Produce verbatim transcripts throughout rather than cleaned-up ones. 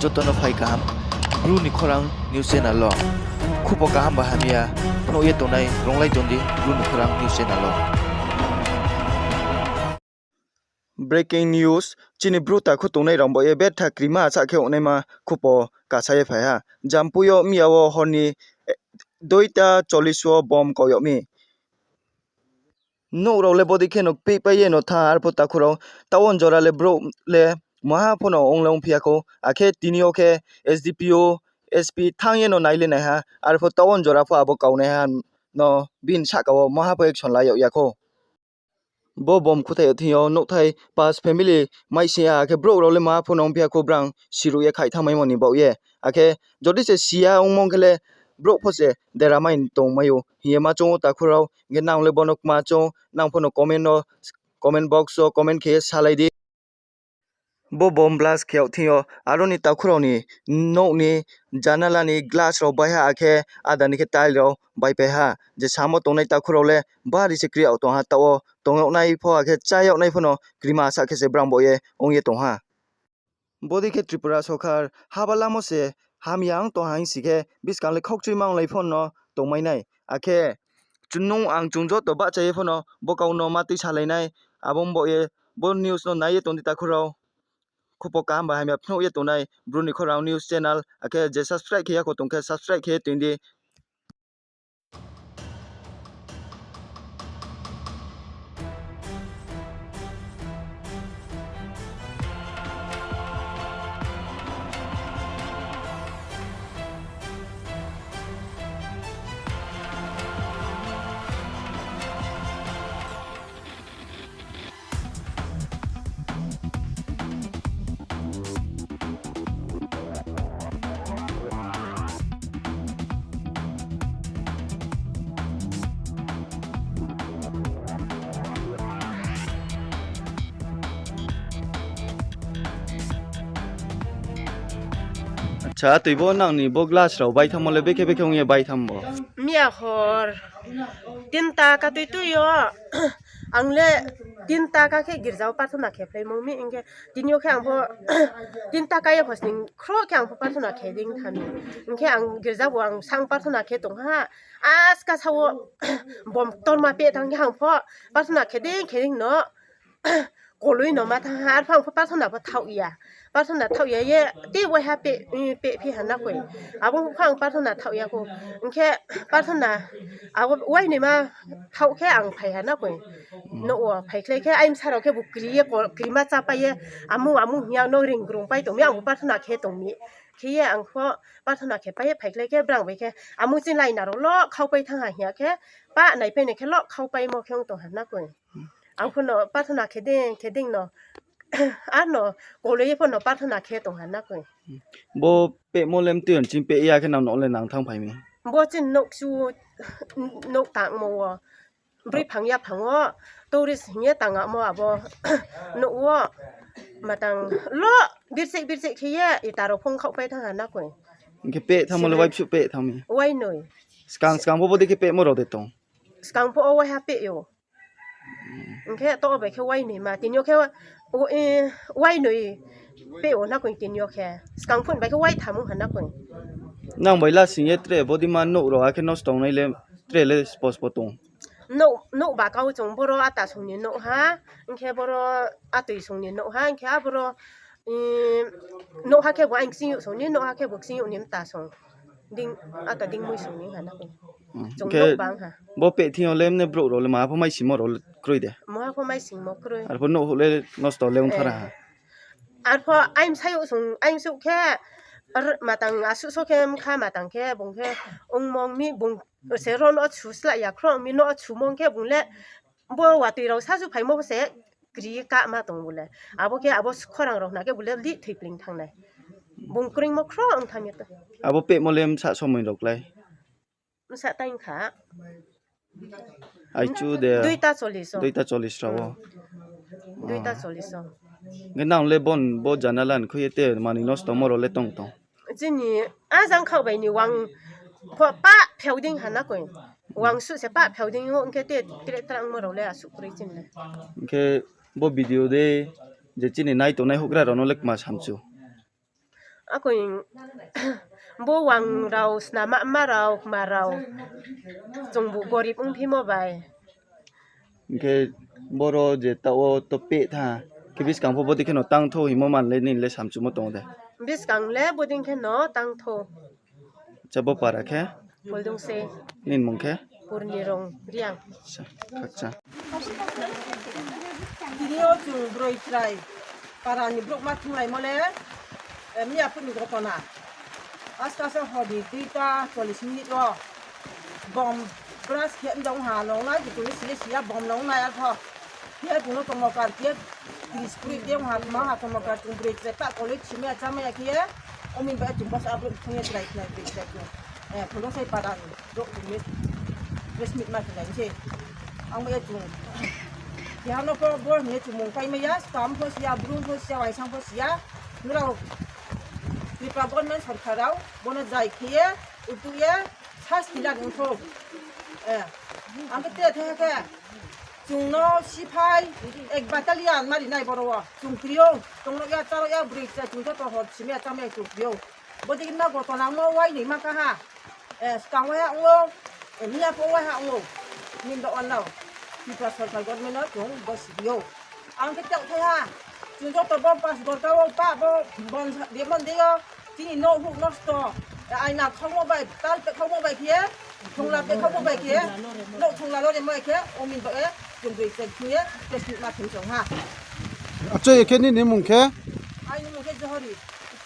Joto no phai kaham Bru ni Khorang News Channel wo. Khupo kaham ba hamya phnuh ye tongnai ronglai tong di Bru ni Khorang News Channel wo. Breaking news, chini Bru takhu tongnai rao bo ye betha krima asa khe ongnaima khupo kasa ye phai ha. Jampui yo miya wo hor ni, eh, duita chollish wo bom kau yag mi. Nouh rao le bodei khe no kpehpai ye no thanng, arphuh takhu rao town jora le brouh le maha pho no ong le ongphi ya khou, akhe tini yo khe S D P O, S P thanng ye no nai le nai ha, arphuh town jora pho abo kaunaiha no bini sahka wo maha pho action la yag ya khou. Bo bom khuthai yo thing yo nouhthai pas family mai sing ya, akhe brouh rao le maha pho no ongphi ya khou, brang siruh ye khaih thanngmaimo ni baoh ye. Akhe jodi se si ya ongmo khe le brouh pho se dera mai tongmai ou hing ye ma choung ou takhu rao. Hing khe nang le bo no kma choung, nang pho no comment no, comment box wo comment khe ye salai di. Bo bom blast khe yag thing yo aro ni takhu rao ni nouh ni janala ni glass rao bai ha, akhe ada ni khe tile rao baipai ha. Je samo tongnai takhu rao le bari se kri yag tong ha, taoh wo tong yag nai pho, akhe chá yag nai pho no krima asa khe se brang bo ye ong ye tong ha. Bodei khe Tripura sorkar haba lamo se hamya ong tong ha hing si khe, buskang le khaukchuima onglai pho no tongmai nai. Akhe chunung ang chung joto bahcha ye pho no bo kau no ma tui salai nai. Abo ong baoh ye bo news no nai ye tong di takhu rao. Khupo kaham ba hamya phnuh ye tongnai Bru ni Khorang News Channel, akhe je subscribe khe ya khou tong khe subscribe khe ye tong di. Acha, tui bo nang ni bo glass rao bai thanngmo le bekhe bekhe ong ye bai thanng bo? Miya hor tinta ka tui tui yo, ang le tinta ka khe girza wo parthona khe phlaimo mi, hing khe tini yo khe ang pho tinta ka ye pho sning khroh khe ang pho parthona khe dei thanng mi. Hing khe ang girza wo ang sang parthona khe tong ha, aska sa wo bom ktorma peh thanng khe ang pho parthona khe dei khe dei no koloi no ma thanng ha, arphuh ang pho parthona pho thaoh ya. Parthona thaoh ya ye, tei waiha peh, peh phi ha na koi. Abo pho ang parthona thaoh ya khou. Hing khe parthona, abo wainoima thaoh khe ang phai ha na koi. Nouh wo phaikhlai khe aimsa rao khe bo kri ye, ko-, krima chápai ye, amung amung hing ya no ring grung pai tong mi, ang bo parthona khe tong mi. Khe ye ang pho parthona khe pai ye phaikhlai khe brang bai khe amung chini laina rao lo khaupai thanng ha hing ya khe, pa naipai nai khe lo khaupaimo khe ong tong ha na koi. Ang pho no parthona khe dei khe dei no, ano koloi ye pho no parthona khe tong ha na koi. Bo pehmo le mtui yo chini peh ya khe nang no le nang thanngphai mi? Bo chini nouh kchu, nouh tangmo wo, broi phang yaphang wo, tourist hing ye tangmo abo nouh wo, matang lo bircheh bircheh khe ye ita rao phung khaohpai thanng ha na koi. Hing khe peh thanngmo le waibsuh peh thanng mi? Wainoi. Skang skang pho bodei khe pehmo rao de tong? Skang pho o waiha peh ou. Hing khe to bai khe wainoima, tini yo khe, o, e, wainoi peh ou na koi tini yo khe. Skang pho ni bai khe waitham ong ha na koi. Nang bai lasing ye tre bodei ma nouh rao akhe nosto ongnai le tre le spo spo tong? Nouh, nouh ba kau chung boro ata song ni nouh ha, hing khe boro atoi song ni nouh ha, hing khe aboro, e, nouh ha khe bo ang ksing youh song ni, nouh ha khe bo ksing youh ni mta song. Ding, ata ding mui song ni ha na koi. Chung hing khe nouh bang ha. Bo peh thing yo le mne brouh rao le maha pho mai singmo rao le kroi de? Maha pho mai singmo kroi. Arphuh nouh houh le nosto le ongthara ha? Arphuh aimsa youh song, aimsuh khe, matang asuh so khe mkha matang khe bung khe ongmo ong mi bung se ro no chu slah ya khroh ong mi no chu mong khe bung le bo watoi rao saju phaimo se kri ye kahma tong bo le. Abo khe abo khorang rao hna khe bo le lih thoi pling thanng nai. Bung kroimo khroh ong thanng ye to. Abo pehmo le bsa somoi rao klái? Bsa taing kha. Aichu de. Duita chollish o. Duita chollish rao wo. Duita chollish o. Hing khe nang le bon bo janala ni khui ye te manoi nostomo rao le tong tong? Chini a jang khaoh bai ni wang pho pah pheu dei ha na koi. Wang suh se pah pheu dei o, hing khe te tre trangmo rao le asuh kroi chini le. Hing khe bo video de je chini nai tongnai houhgra rao no le kma samchu? Akoi bo wang rao, snama ma rao, kma rao, chungbu gorib ongphimo bai. Hing khe boro je taoh wo to peh tha, khe buskang pho bodei khe no tang thou hingmo man le nini le samchumo tong ou de? Buskang le bodei khe no tang thou. Acha, bo para khe? Phuldungsei. Nini mung khe? Purnirong Reang. Acha, khakchang. Tini yo chung broi chrai para ni brouh ma thunglaimo le, eh, miya phuh ni gotona. Aska se hor ni duita chollish minute wo bom blast khe mdong ha nong nai, kitu ni sile siya bom nong nai arpho. Khe bung no tongmokar khe tris kri de ha, ma ha tongmokar chung broi chrai ta college simi ya chámai ya khe ye, omin ba chung bas abro thung ye chrai khnai broi chrai khnai. Eh, Phuldungsei para ni brouh chung ye press meet ma khe nai se. Ang ba ye chung. Keha no pho bo hing ye chung mung kaimai ya, skam pho siya, brum pho siya, waisang pho siya. Nrao Tripura government sorkar rao, bo no jai khe ye, utu ye, sasti la nung thou. Eh, ang khe te the khe. Chung no siphai ek battalion ma ri nai boro wo. Chung kri ou, tongno ya, cháro ya, broi chrai chung joto hor simi ya chámai ya chung kri ou. Bodei ma gotona ongmo wai ni ma kha ha. Eh, skang wai ha ong ou, eh, miya pho wai ha ong ou. Nini ba wan nao. Tripura sorkar government no chung bo siri ou. Ang khe tei thai ha. Chung joto bo pas gorka wo pa bo bon sa-, bemon de yo. Chini nouh huh nosto. Eh, aina khaumo bai, tal pe khaumo bai khe, thongla pe khaumo bai khe, nouh thongla lo remo khe, omin ba e, chung broi chrai khe ye, press meet ma khe chung ha. Acha, ye khe nini mung khe? Aini mung khe Johori.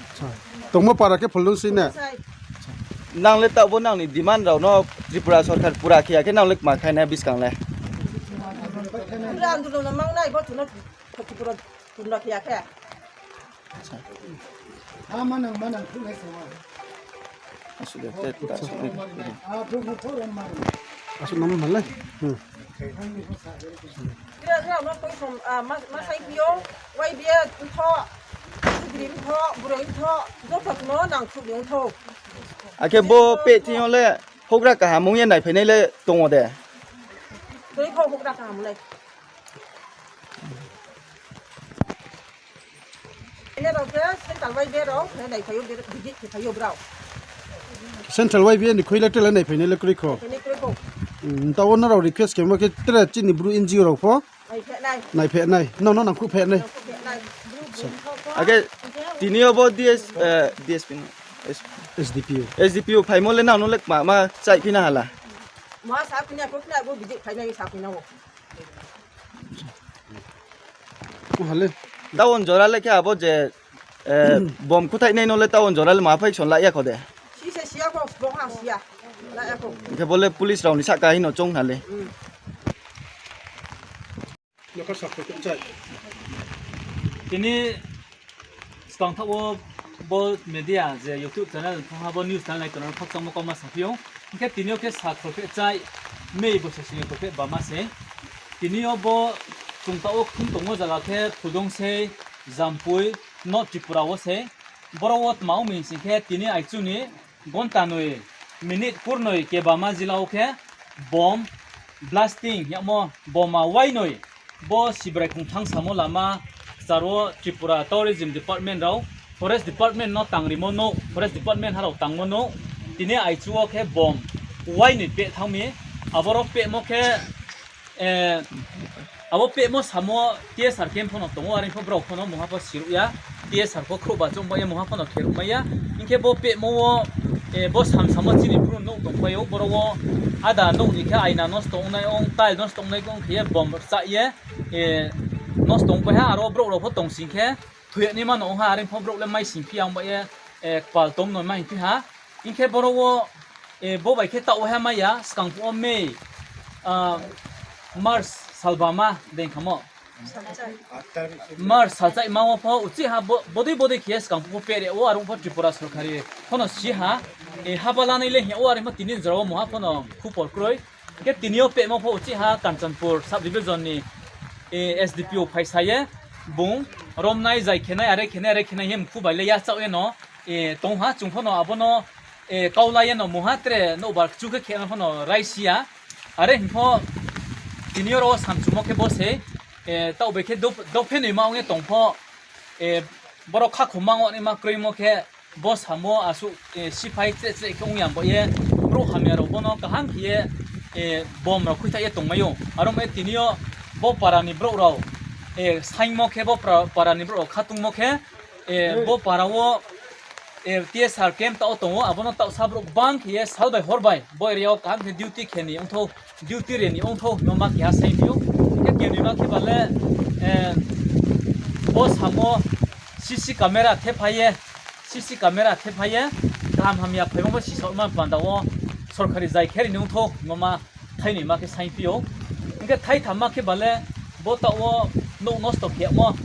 Acha. Tongmo para khe Phuldungsei ne? Sai. Nang le taoh bo nang ni demand rao no Tripura sorkar pura khe ya khe nang le kma khai nai buskang le? Pura andolon no mang nai bo chung no Tripura pura khe ya khe. Acha. Asuh de, te, ta, asuh de. Asuh nama malai. Hmm. Kira, kira, ma koi som, ah, ma, ma sai phi yo, Y B A ntho, sudri ntho, broi ntho, joto no nang sudri ntho. Akhe bo peh thing yo le, houhgra kaham ong ye naiphai nai le tong ou de? Broi pho houhgra kaham nai. Ine rao khe central Y B A rao khe naiphai ou, visit khe phai ou brao. Central Y B A ni khui le tre le naiphai nai le kroi kho. Naiphai nai kroi kho. Hmm, taoh wo nrao request khemo khe tre chini bru N G O rao pho. Naiphai nai. Naiphai nai. Nang no nangkhruh phai nai. Nangkhruh phai nai. Akhe tini yo bo D S, eh, D S P no. S-, S D P O. S D P O phaimo le nang no le kma ma chaih phi na hala? Ma sa phi na, ko phi na, bo visit phai nai sa phi na ou. Hale. Taon jora le khe abo je, eh, bom khuthai nai no le taon jora le ma phai son la ya kho de? Si se siya kho, bong ha siya. La ya kho. Khe bo le police rao ni sahka hing no choung hale. Hmm. Tini skang thaoh wo bo media je YouTube channel thong ha bo news channel nai tongnai khakchangmo kauma saphi ou. Hing khe tini yo khe sa kholpheh chai May bosi sini kholpheh bama se. Tini yo bo chung taoh wo kthum tongmo zaga khe Phuldungsei, Jampui, North Tripura wo se. Boro wo tma ong mi sing khe tini aichu ni gonta noi minute kurnoi kebama jila wo khe bom blasting yagmo boma wainoi bo Sibrai Khongthang samo lama kchar wo Tripura Tourism Department rao, Forest Department no tangrimo nouh, Forest Department ha rao tangmo nouh, tini aichu wo khe bom wainoi peh thanng mi, aboro pehmo khe, eh, abo pehmo samo T S R camp pho no tong ou, are pho brao pho no mungha pho siruh ya, T S R pho khrouhba choung ba ye mungha pho no kheruh mai ya. Hing khe bo pehmo wo, eh, bo samsamo chini bru nouh tongpai ou, boro wo ada nouh ni khe aina nosto ong nai ong, tile nosto ong nai ong khe ye bom rchah ye, eh, nosto ongpai ha, aro brouh rao pho tong sing khe thoi ya naima no ong ha, are pho brouh le mai sing phi ya ong ba ye, eh, kpal tom no mai phi ha. Hing khe boro wo, eh, bo bai khe taoh wo ha mai ya, skang phuh wo May, ah, March salbama dei khamo. March salchaima wo pho uchih ha bo-, bodei bodei khe skang phuh pho pehre wo, are pho Tripura sorkari pho no si ha, eh, haba lanai le hing ya wo, are pho tini jora wo mungha pho no khupor kroi. Khe tini yo pehmo pho uchih ha Kanchanpur sub division ni, eh, S D P O phaisa ye, bung romnai, jai khenai, are khenai, are khenai hing ye mkhu bai le yachaoh ye no, eh, tong ha, chung pho no abo no, eh, kaula ye no mungha tre nouhbar kchu khe kheno pho no raisi ya. Are hing pho tini yo ro samchumo khe bo se, eh, taoh bai khe dop-, dophe noima ong ye tong pho, eh, boro khakhoma ong naima kroimo khe, Bo samo asuh siphai chreh chreh khe ong ya ba ye, brouh hamya rao bo no kaham khe ye bom rao khuithaih ye tongmai ou. Aro mo ye tini yo bo para ni brouh rao saingmo khe, bo para ni brouh rao khatungmo khe, bo para wo TSR camp taoh wo tong ou, abo no taohsa brouh gbang khe ye sal bai hor bai bo area wo kaham khe duty khe ni ong thou, duty re ni ong thou hingmo ma keha saingphi ou. Hing khe kenoima khe ba le, bo samo CC camera thephai ye, CC camera thephai ye, kaham hamya phaimo bo sisaohma panda wo sorkari zai khe ri ni ong thou hingmo ma thainoima khe saingphi ou. Hing khe thaithamma khe ba le, bo taoh wo nouh nosto khemo,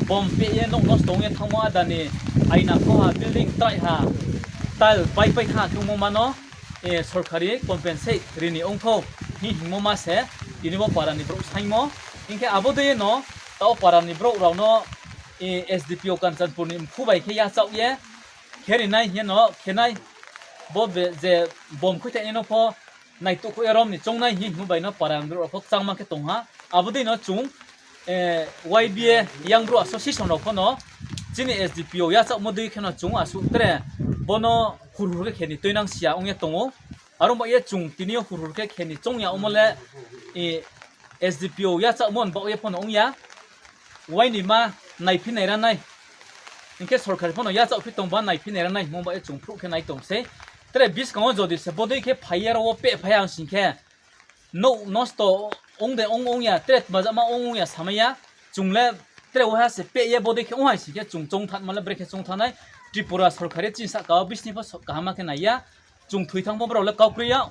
bom peh ye nouh nosto ong ye thanngmo, ada ni aina khoha, building trai ha, tile paipai thanng ha khe ongmo ma no sorkari compensate ri ni ong thou hing hingmo ma se tini bo para ni brouh saingmo. Hing khe abo dei ye no taoh para ni brouh rao no SDPO Kanchanpur ni mkhu bai khe yachaoh ye khe ri nai hing ye no khe nai, bo je bom khuithaihnai no pho naituhkhouh ye rom ni choung nai hing hingmo bai no para ni brouh rao pho kchangma khe tong ha. Abo dei no chung YBA Young Bru Association rao pho no chini SDPO yachaohmo dei khe no chung asuh tre bo no hurhur khe khe ni tuinang si ya ong ye tong ou. Aro ba ye chung tini yo hurhur khe khe ni choung ya ongmo le, SDPO yachaohmo ni baoh ye pho no ong ya. Uaini ma naiphi naira nai. Hing khe sorkari pho no yachaohphi tong ba naiphi naira nai hingmo ba ye chung phruh khe nai tong sei. Tre buskang wo jodi se bodei khe phai ye aro wo pehphai ya ong sing khe, nouh nosto ong de ong ong ya, tre tmajama ong ong ya samai ya. Chung le tre uaiha se peh ye bodei khe ong hai sing khe chung choungthanngma le brekhe choungthanng nai. Tripura sorkari chini sahka wo bisni pho kaham khe nai ya. Chung thoi thanng pho brao le kaukroi ya.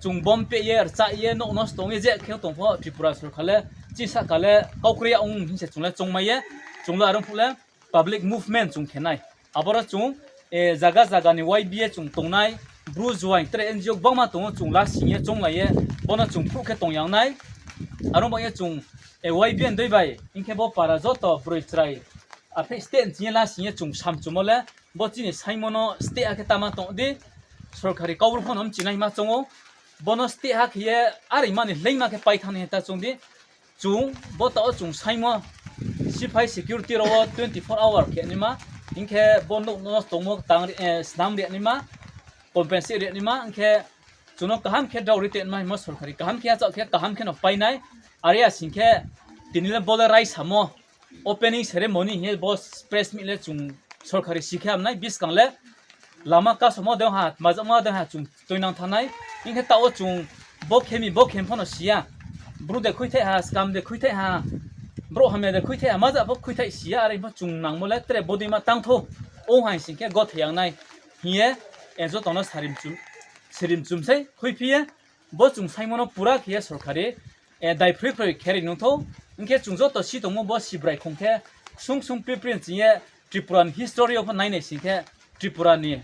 Chung bom peh ye, rchah ye, nouh nosto ong ye je khe tong pho Tripura sorkar le chini sahka le kaukroi ya ong hing se chung le choungmai ye. Chung le are ong phuh le public movement chung khe nai. Aboro chung zaga zaga ni YBA chung tongnai, Bru juaing tre NGO gbangma tong ou, chung lasing ye chounglai ye, bo no chung phruh khe tong yang nai. Aro ba ye chung YBA ni dei bai hing khe bo para joto broi chrai, aphe state ni ching ye lasing ye chung samchumo le, bo chini saingmo no state ha khe tama tong di, sorkari Kaubru pho no mchinaima choung ou, bo no state ha khe ye areima ni hleingma khe pai thanng nai hing ta choung di. Chung bo taoh wo chung saingmo siphai security rao wo twenty four hour khe naima, hing khe bo nouh no tongmo tang, snam ri naima, compensate ri naima, hing khe chung no kaham khe drao ri tongnaima hingmo sorkari kaham khe yachaoh khe kaham khe no pai nai. Are ya sing khe tini le bo le raisamo opening ceremony hing ye bo press meet le chung sorkari si khe ham nai, buskang le lama kasomo de ha, tmajama de ha chung tuinang thanng nai. Hing khe taoh wo chung bo khe mi bo khe pho no si ya. Bru de khuithaih ha, skam de khuithaih ha, brouh hamya de khuithaih ha, maja pho khuithaih si ya, are pho chung nangmo le tre bodeima tang thou. Ong hai sing khe gothai yang nai hing ye joto no sirimchum sei hoihphi ye. Bo chung saingmo no pura khe ye sorkari daiphroi phroi khe ri nung thou. Hing khe chung joto si tongmo bo Sibrai khong khe ksung ksung pripri ching ye Tripura ni history yo pho nainai sing khe Tripura ni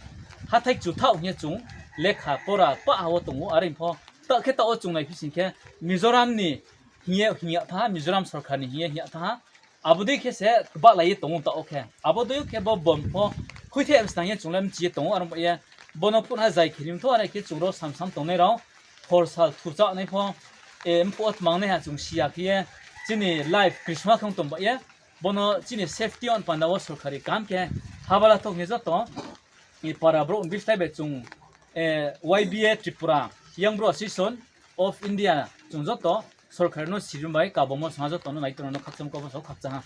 hathái kchuthaoh hing ye chung lekha pora pah ha wo tong ou, are pho taoh khe taoh wo chung naiphi sing khe Mizoram ni hing ye hing yag thanng ha, Mizoram sorkar ni hing ye hing yag thanng ha. Abo dei khe se bahlai ye tong ou taoh wo khe. Abo dei khe bo bom pho khuithaih ya snang ye chung le mchi ye tong ou, are ba ye bo no phutha zai khe ri ong thou, are khe chung ro samsam tongnai rao, hor sal thuchah nai pho, mphuh wo tmangnai ha chung si ya khe ye, chini life krisma khe ong tong ba ye, bo no chini safety yo panda wo sorkari kaham khe habala thou hing ye joto para brouh ni bislái bai chung, YBA Tripura, Young Bru Association of India, chung joto sorkari no sirim bai kabomo song ha, joto no naitongnai no khakchang kau pho so khakchang ha.